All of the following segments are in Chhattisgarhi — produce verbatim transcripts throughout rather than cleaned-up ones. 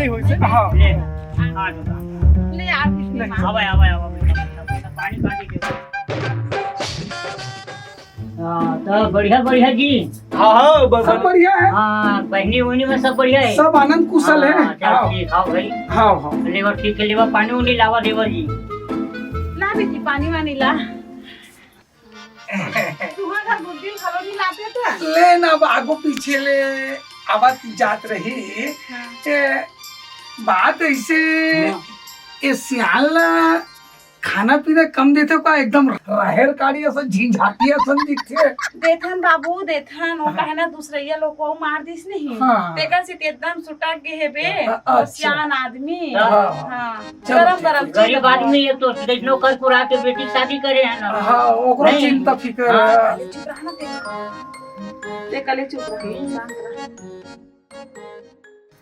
नहीं होइसे। हाँ। ले, हाँ, ले, आप इसमें ले। आवा, आवा, आवा, बेटा, बेटा, बेटा, पानी, पानी दे। हाँ, तो बढ़िया, बढ़िया जी। हाँ, हाँ, बस सब बढ़िया है। हाँ, बहिनी उहिनी में सब बढ़िया है। सब आनंद कुशल है। हाँ, चल आओ। ठीक, आओ भाई। हाँ, हाँ। लेवा ठीक है, लेवा पानी उनी लावा देवा जी। ला बेटी, पानी वानी ला। तुहर घर गुड्डी घलो नहीं लाते थे? ले ना, अब आगू पीछे ले आवत जात रही। हाँ। ए, बात ऐसे, हाँ। ए सियान ला खाना पीना कम देथे का? एकदम राहेर काड़ी असन झिझाटी असन दिखथे। देथन बाबू, देथन। वो हाँ। काहे ना दूसरैया लोग को मार दिस नहीं। हाँ। तेकर से ते एकदम सुटक गे हे बे। अ-, वो अच्छा। सियान आदमी। हाँ। हाँ। चलो, गरम, ठीक गरम है। चीज गरीब बनाओ। आदमी है तो देखनो कर कुरा के बेटी शादी करे है ना। हाँ, ओकरो नहीं। चिंता फिकर हाँ। है। चुप रह ना ते। ते कले चुप रह, शांत रह।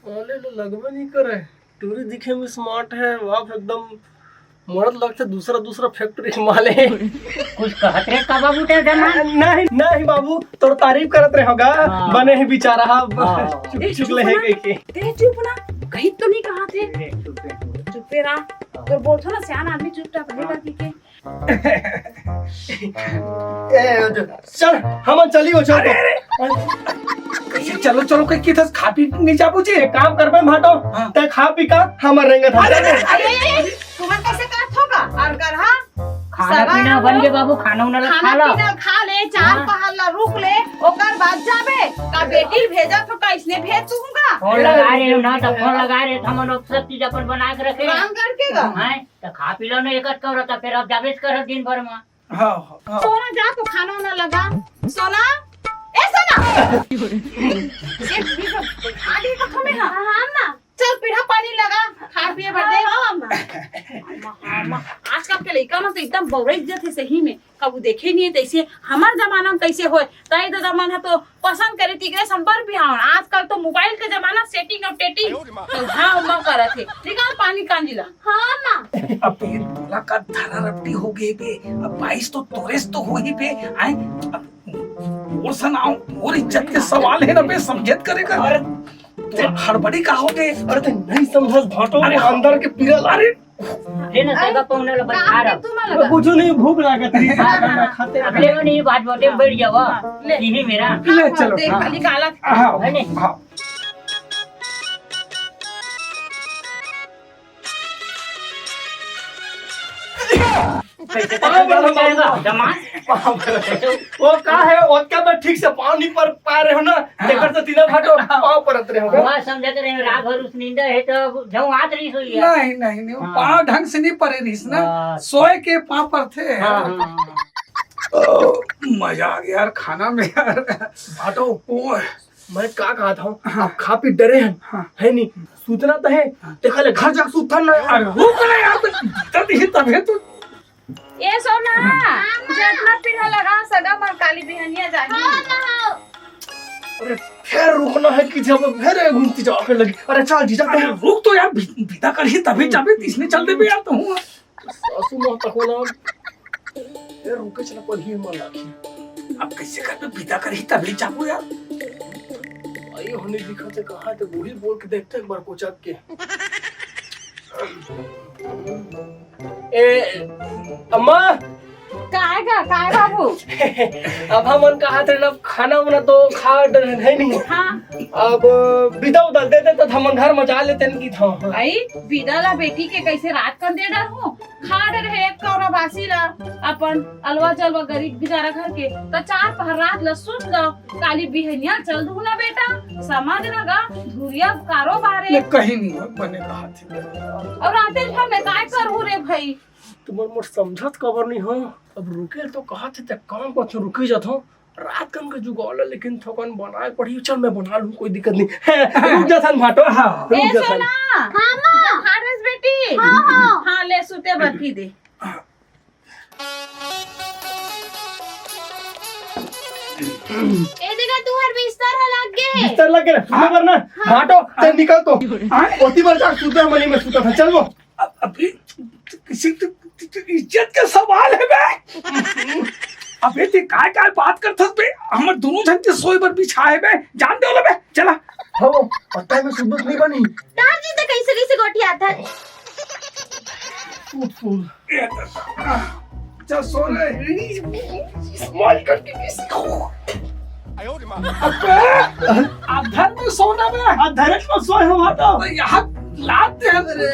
अरे लो, लगबे नहीं करे। टूरी दिखे में स्मार्ट है, बाप एकदम मरद लगथे दूसरा, दूसरा फैक्ट्री के माल है। कुछ कहत रहे का बाबू ते जमा? नहीं, नहीं बाबू, तोर तारीफ करत रहे होगा, हाँ। बने ही बेचारा, हाँ। चुप, चुप ले है कह के। ते चुप ना, कहीं तो नहीं कहा थे। चुपे रहा। तो बोलथो ना, सियान आदमी चुपचाप रहे करके। ए, चल, हमन चली हो, चल। अरे, अरे। कैसे चलो, चलो, कह के थस, खा पी नहीं जाबो जी? एक काम करबे भाटो, हाँ। ते खा पी का, हमर रेंगत हस। अरे, अरे, अरे, तुमन कैसे करत होगा? और कर, हाँ? खाना सगा पीना बन गे बाबू, खाना उना ला खाना खा ला। पीना खा ले, चार हाँ। पहर ला रुक ले, ओकर बाद जाबे। का बेटी भेजत हो, का इसने भेज दूंगा? फोन लगा रहे हो ना, तो फोन लगा रहे, हम लोग सब चीज अपन बना के रखे। रामगढ़ के गा? हाँ, तो खा पी लो ना, एक कौरा, तो फिर अब जाबे कर दिन भर में। हाँ, हाँ, हाँ। सोना जा तो खाना वाना लगा। सोना, ए सोना। ये भी सब बैठा दिए कथो में, हाँ। हाँ, हाँ, माँ। चल पीढ़ा पानी लगा, खा पिए भर दे। हाँ, हाँ, माँ। हाँ, माँ, हाँ, माँ। आजकल के लइका मन तो एकदम बौरई जाथे सही में। कभू देखे नहीं है तैसे। हमार जमाना में कैसे होय? ताई दादा मन ह तो पसंद करे तिकरे संपर्क भी हाँ। आजकल तो मोबाइल के जमाना, सेटिंग और टेटिंग। तो हाँ, माँ करत हे। निकाल पानी कांजी ला। हाँ, माँ। अब ये तोला का धरा रपटी हो गई बे, अब बाईस तो तोरेस तो हो ही बे, आए, अब मोर सनाओ, मोर इज्जत के सवाल है ना बे, समझत करे कर। अरे, तोला हड़बड़ी का हो गए? अरे, ते नहीं समझस भाटो, अरे, अंदर के पीरा ला। अरे, ले ना, सेवा पहुना ला बता रहा। तू ना लगा। कुछ नहीं, भूख लागत रही। हाँ, हाँ, हाँ। खाते अब ले नहीं, बात बाटे में बैठ जावा। हाँ, ले। यही मेरा। ले, हाँ, चलो, देख, हाँ। निकाला। हाँ, है नहीं? हाँ। कैसे पाँव पकड़ बड़ा जाएगा? बाबू। जमा। वो का है, ओतका में ठीक से पाँव नहीं पर पा रहे हो ना, हाँ। तेकर तो तीनों भाटो पाँव परत रहे हो। हमार समझत रहे हो, रात भर उस नींदा है तो जऊँ आत रही सोई है। नहीं, नहीं, नहीं, वो हाँ। पाँव ढंग से नहीं परे रहीस ना, हाँ। सोए के पाँव परथे। हाँ, हाँ, हाँ। ओ, मजा आ गया यार खाना में यार। भाटो, ओए। मैं का कहत हूँ, हाँ। अब खा पी डरे हन, हाँ। है नी? सुतना तो है, हाँ। देखा ले, घर जाके सुतन ना। अरे रुक ना यार, तो जीता नहीं तबे तो। ए सोना, हाँ। जतना पीढ़ा लगा, सगा मर काली बिहनिया जागी। अरे, फिर रुकना है कि जब फिर घूमती जाके लगी। अरे, चल जीजा, अरे, रुक तो यार, बि-, बिदा करही तभी जाबे, इसने चल देबे यार, तो हूँ। सासू माँ तको ना, ए, रुके चला, पढ़िए मन राखी। अब कैसे करबे, बिदा करही तभी जाबो यार। भाई, होने दिखा थे, कहाँ थे, वही बोल के देखते हैं एक बार कोचक के। ए, अम्मा। काय गा, काय बाबू? अब हमन कहा थे ना, खाना वाना तो खा डरे है नहीं। हाँ। अब बिदा उदा दे दे तो हमन घर में जा लेते हैं कि था। भाई, बिदा ला बेटी के कैसे रात कन दे डरहूँ? खा डरे हे एक कौरा बासी ला, अपन अलवा जलवा गरीब बेचारा घर के, त चार पहर रात ला सुत गा, काली बिहनिया चल दू ना बेटा, समझ ना गा, धुरिया कारोबार ले है। कहीं नहीं हो, बने कहा थे। और राते भर में काय करहूँ रे भाई? तुमन मोर समझत काबर नहीं हो? अब रुके तो कहा थे, ते काम को तो रुकी जात हो। रात कन के जुगाड़ ले, लेकिन थोकन बनाए पड़ी। चल, मैं बना लूँ, कोई दिक्कत नहीं। रुक जा सन भाटो। हाँ, रुक ए जा सन। सोना। हाँ, माँ। खा रहे बेटी? हाँ, हाँ। हाँ, ले, सुते बर पी दे। ए देखा, तुहर बिस्तर ह लग गे। बिस्तर लग गे, सुते बर ना। हाँ। भाटो, ते निकल तो। हाँ। ओती बर जा, सुते मनी में सुता था। चल वो। अब, अभी किसी तो, तो, तो इज्जत का सवाल है बे। अबे ते काय काय बात करथस बे? हमर दोनों झन के सोए बर बिछा है बे। जान दे ओला बे। चला। हव, अतका में सुबह नहीं बनी। तार जी त कइसे कइसे गोठियात हे। फूट फूल। चल सो ले। स्माइल करके कैसे? अबे, अधर में सोना में। अधर में सोए हो तो। यहाँ लात दे रे।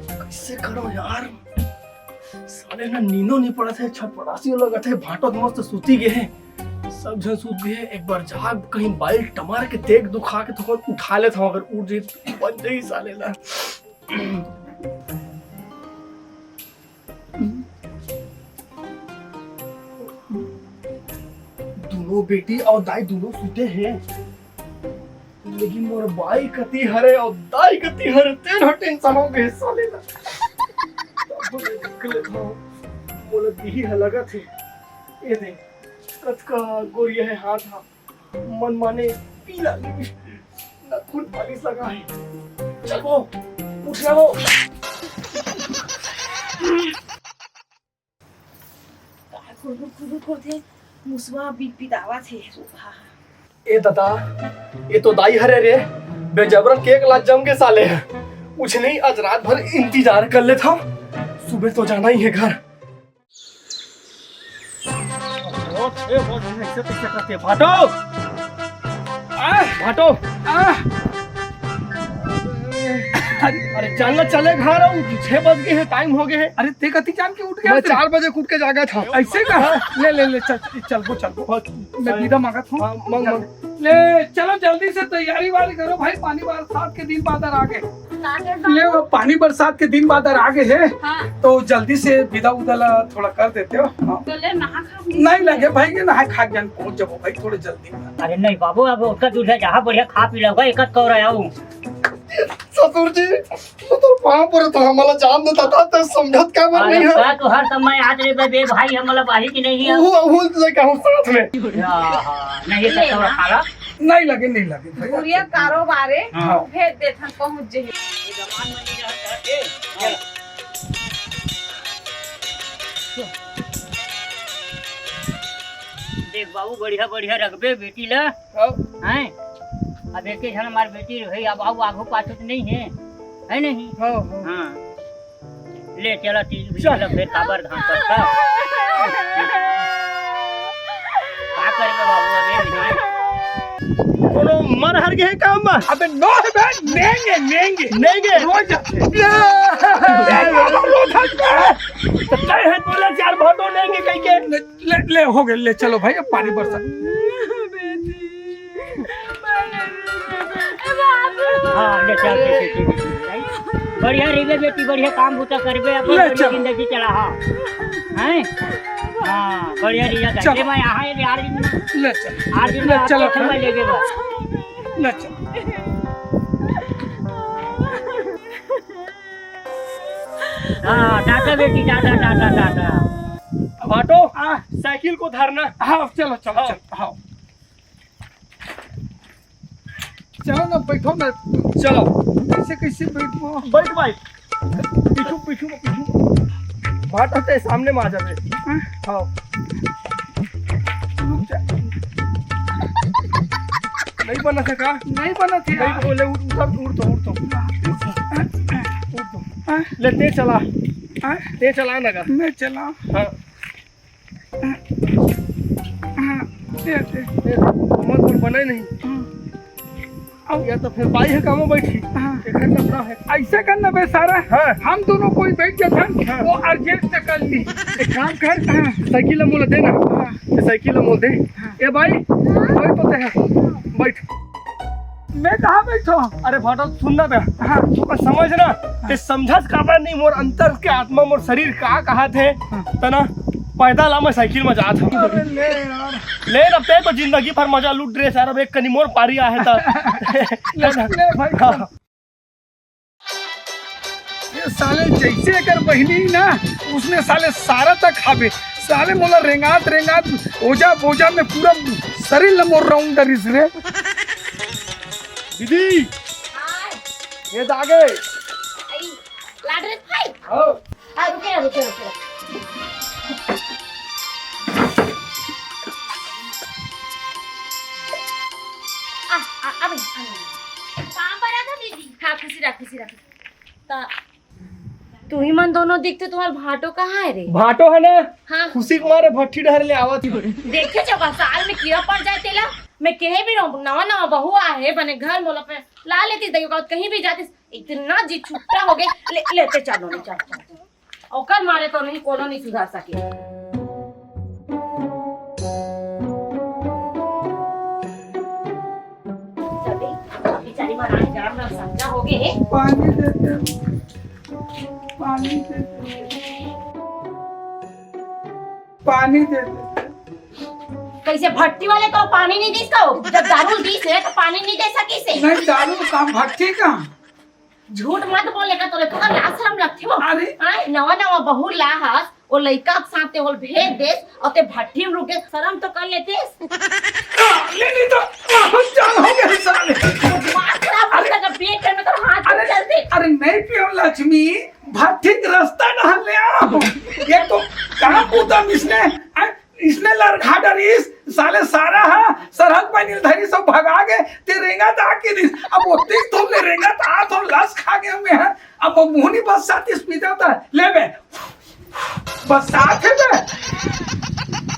कैसे करो यार, साले ना नींदो नहीं पड़त हे, छटपटासी लगत हे, भाटो तो मस्त सूती गे हे, सब झन सूत गे हे। एक बार जाग कहीं बाइल टमार के देख दुखा के थोकन उठा लेत हव, अगर उठ जाई तो बन जाई साले ला। दोनों बेटी अउ दाई दोनों सुते हे, लेकिन मोर बाई कति हरे अउ दाई कति हरे, तेन ह टेंशन हो गे साले ला। तब ले देख लेत हव, मोला दिही ह लगत हे। ए दे, कतका गोरिया हे हाथ ह। मन माने पीला लिपस्टिक, नाखून पालिश लगा हे। चल वो, उठ ना वो। का कुरुक कुरुक होथे, मुसवा बिदबिदावत हे। ए ददा, ये तो दाई हरे रे, बेजबरन केक ला जम के साले। कुछ नहीं, आज रात भर इंतजार कर लेत हव, सुबह तो जाना ही है घर। ओ, ए, ओ, ऐसे तो क्या करते? भाटो! आ, भाटो! आ, अरे, अरे, चल ना, चले घर, अब छह बज गए हैं, टाइम हो गए हैं। अरे, ते कति जान के उठ गया मैं थे? चार बजे उठ के जागा था। ऐसे का? ले, ले, ले, चल, चल, वो चल, वो। मैं विदा मांगत हूँ। हाँ, मांग, मांग। ले, चलो जल्दी से तैयारी वारी करो भाई, पानी बरसात के दिन बादर आ गए। ले, वो पानी बरसात के दिन बादर आ गए हैं, हाँ। तो जल्दी से विदा उदा ला थोड़ा कर देते हो। हाँ। तो ले, नहा खा नहीं लगे भाई, ये नहा खा ज्ञान पहुंच जाओ भाई, थोड़े जल्दी में। अरे नहीं बाबू, अब उसका दूध है, जहाँ बढ़िया खा पी लोगा, एक आध कौर आया हूँ। ससुर जी, तो तोर पाँव परे तो हमला जान देता था, तो समझत का बार अरे नहीं है? का तो हर समय आज रे बे, बे भाई, हमला बाही की नहीं है। वो, वो लेके हूँ साथ में। या, हाँ, नहीं, ये ले सब ना। खा ला। नहीं लगे, नहीं लगे भाई। बुढ़िया कारोबार है, हाँ। भेज देत हन, पहुँच जे। देख बाबू, बढ़िया, बढ़िया रखबे बेटी ला। हाँ। हैं? अब एक ही झन हमार बेटी रही, अब आऊ आघू पाछू तो नहीं है, है नहीं? हाँ, हाँ। हाँ। ले चला तीन चल। चला फिर काबर धान करता। का करबे बाबू, अबे बिना कोनो मर हर के काम बा। अबे नो है बे, नेंगे, नेंगे। नेंगे। रोज जाते। ए, ए, बाबा, रोज जाते। तो तय है बोला चार भाटो नेंगे कह के। ले, ले, हो गए, ले चलो भाई, अब पानी बरसा। हाँ, ले चल, ले चल, ले चल। बढ़िया रहिबे बेटी, बढ़िया काम बूता करबे, अपन ले बढ़िया चल। जिंदगी चला, हाँ। हैं? हाँ, बढ़िया रहिया, चल। ले मैं यहाँ है, यार, ले चल। आज ले मैं चल, आपके घर में ले गए बस। ले चल। हाँ, टाटा बेटी, टाटा, टाटा, टाटा। अब हटो, हाँ। साइकिल को धरना। हाँ, चलो, चलो, हाँ। चलो, हाँ। चलो ना, बैठो ना। चलो। कैसे, कैसे बैठो? बैठ भाई। पीछू, पीछू, पीछू। बात होते सामने में आ जावे। हाँ। हाँ। रुक जा। नहीं बना था का? नहीं बना था। नहीं बोले, उठ, उठ, उठ तो, उठ तो। उठ तो। हाँ। ले, ते चला। हाँ। ते चला ना का? मैं चला। हाँ। हाँ, दे, दे। ए, हमर तो बने नहीं। हाँ। अब या तो फिर बाई है कामो बैठी। हाँ। एकर लफड़ा है। ऐसे कर ना बे सारा। हाँ। हम दोनों कोई बैठ के था, हाँ। वो अर्जेंट से कर ली। एक काम कर, हाँ। साइकिल मोला देना। हाँ। ये साइकिल मोल दे। हाँ। ए भाई, बैठ तो ते है। बैठ। मैं कहाँ बैठो? अरे भाटो, सुन ना बे। हाँ। तू का समझ ना, हाँ। ते समझस काबर नहीं, मोर अंतर के आत्मा, मोर शरीर का कहा थे, हाँ। तना पैदल आ, मैं साइकिल में जात हूँ। अबे ले यार। ले ना, ते तो जिंदगी भर मजा लूट रहे सारा, एक कनी मोर पारी आहे ता। ले, ले भाई। हाँ। ये साले जैसे एकर बहिनी ना, उसने साले सारा तक खाबे। साले मोला रेंगात रेंगात ओजा बोजा में पूरा शरीर ल मोर राउंड डरिस रे। दीदी, हाय। ये तो आ गए। आई, लाडरे भाई। हाँ। आ, रुके, रुके, रुके। आ, आ, अभी, अभी। पाँव परा था दीदी। हाँ, खुशी रहा, खुशी रहा। त तुही मन दोनों दिखते, तुम्हार भाटो कहाँ है रे? भाटो है ना? हाँ। खुशी के मारे भट्ठी डहर ले आवत ही। देखे छो का, साल में कीड़ा पड़ जाए तेला। मैं कहे भी रहूं, नवा नवा बहू आहे बने घर, मोला पे ला लेती दई, कहीं भी जाती, इतना जी छुट्टा हो गए। ले, लेते चलो, ले चलो, चलो। ओकर मारे तो नहीं, कोनो नहीं सुधार सके। चल दे, बेचारी महारानी गरम गरम समझा हो गए। पानी दे दे, पानी दे दे, पानी दे दे। कैसे भट्टी वाले को पानी नहीं दीस का? जब दारू दीस है तो पानी नहीं दे सकी से। नहीं, दारू का भट्टी का। झूठ मत बोले का, तोरे तो लाज शरम लगथे वो। अरे। आय, नवा नवा बहू ला हस, वो लइका के साथ ते होल भेज देस, और ते भट्टी में रुके, शरम तो कर लेते। ले नहीं तो बहुत जान हो गए साले। दिमाग खराब हो अरे। गया, जब पेट में तो हाथ अरे, चल दे। अरे नहीं पियो लक्ष्मी, भट्टी के रास्ता ना ले आओ। ये तो काम उदम इसने, आ, इसने लरघा डरिस, साले सारा हा, सरहद पानी धरी सब भगा गए, ते रेंगत आ के दिस। अब ओते तुमने रेंगत आ, तो लस खा गए हमें हैं। अब वो मुहनी बस साथ इस पी जाता है, ले बे। बस साथ है बे।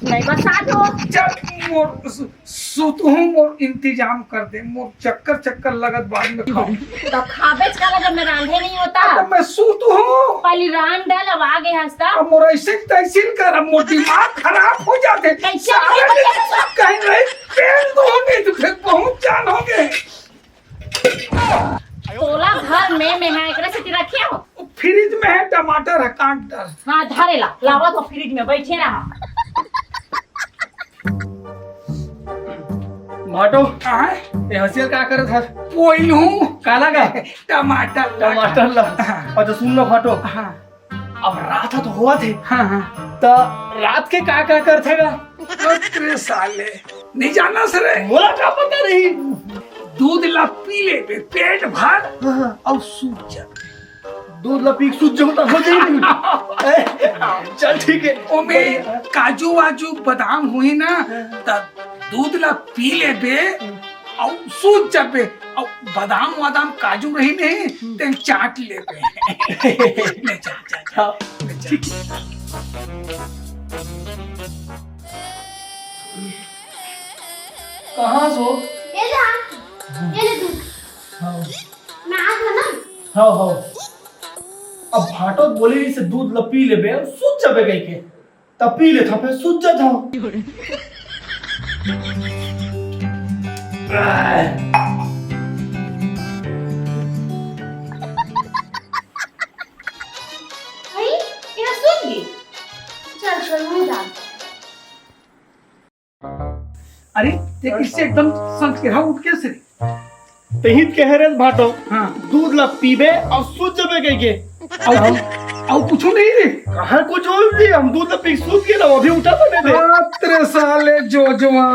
नहीं बस साथ हो। चल, मोर सु-, सुतहूँ, मोर इंतजाम कर दे, मोर चक्कर चक्कर लगत बाद में खाऊं। तो खाबेच काला जब मैं रांधे नहीं होता। तो मैं सुतहूँ। पहली रांध डाल, अब आगे हंसता। अब मोर ऐसे तैसील कर, अब मोर दिमाग खराब हो जाते। कैसे सारे नहीं बचे? कहीं नहीं, पेल दो नहीं तो फिर बहुत जान हो गए। तोला घर में मैं है, एकरे से रखे हो? फ्रिज में है, टमाटर है, काट डाल। हाँ, धरे ला, लावा तो फ्रिज में बैठे रहा। भाटो, हाँ? ये हंसियल का करत हस? पोइल हूँ। काला का? टमाटर ला। टमाटर ला। हाँ। अच्छा सुन ना भाटो। हाँ। अब रात ह तो होवत हे। हाँ, हाँ। त रात के का का करथे गा? अरे साले, नहीं जाना सर। मोला का पता रही? दूध ला पी लेबे पेट भर हाँ, हाँ। और सूत जाबे। दूध ला पी के सूत जाऊं त हो जाई नहीं? ए, चल ठीक है। ओमे बढ़िया। काजू वाजू बादाम हुई ना, त दूध ला पी लेबे अउ सूत जाबे, अउ बादाम वादाम काजू रही नहीं, तेन चाट लेबे। ले जा, जा, जा, हाँ। ले जा। कहाँ सो? ये ला, ये ले दूध। हाँ। मैं आ गया ना। हाँ, हाँ। अब भाटो बोले इसे दूध ल पी लेबे, सूत जाबे कह के। त पी लेथव, फेर सूत जाथव। अरे, एला सूत गे। चल, चल, मैं जात हंव। अरे, ते किससे एकदम संकेरा उठ के से? तेहित कहे रे भाटो, हाँ। दूध ला पीबे अउ सूत जाबे कह के। अउ, अउ कुछ नहीं रे। कहाँ कुछ हो जी, हम दूध ला पी सूत गे ना, अभी उठा तो नहीं दे। अरे साले जोजवा,